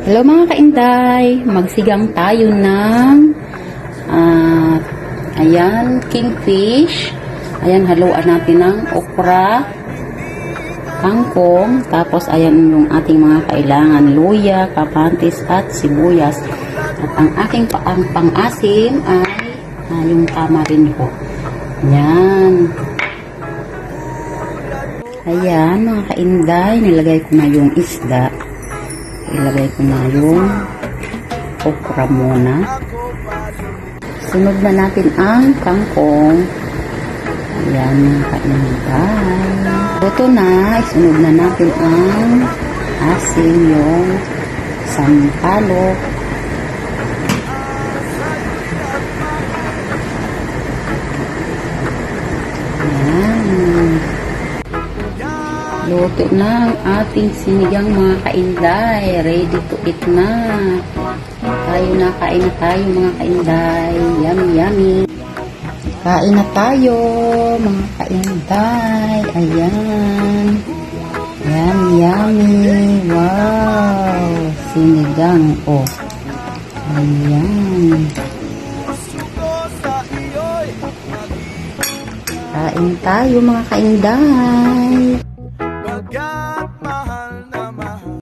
Hello mga kainday, magsigang tayo ng ayan, kingfish. Ayan, haluan natin ng okra, kangkong, tapos ayan yung ating mga kailangan, luya, kapantis at sibuyas. At ang aking pang-asim ay yung tamarin ko. Ayan. Ayan mga kainday, nilagay ko na yung isda. Ilagay ko na yung okra muna. Sunod na natin ang kangkong. Ayan mga kainday. Luto na, isunod na natin ang asin, yung sampalok. Ayan. Luto na ang ating sinigang mga kainday. Ready to eat na. Tayo na, kain na tayo mga kainday. Yummy, yummy. Kain na tayo mga kainday. Ayan. Yummy, yummy. Wow. Sinigang. Oh. Ayan. Kain tayo mga kainday.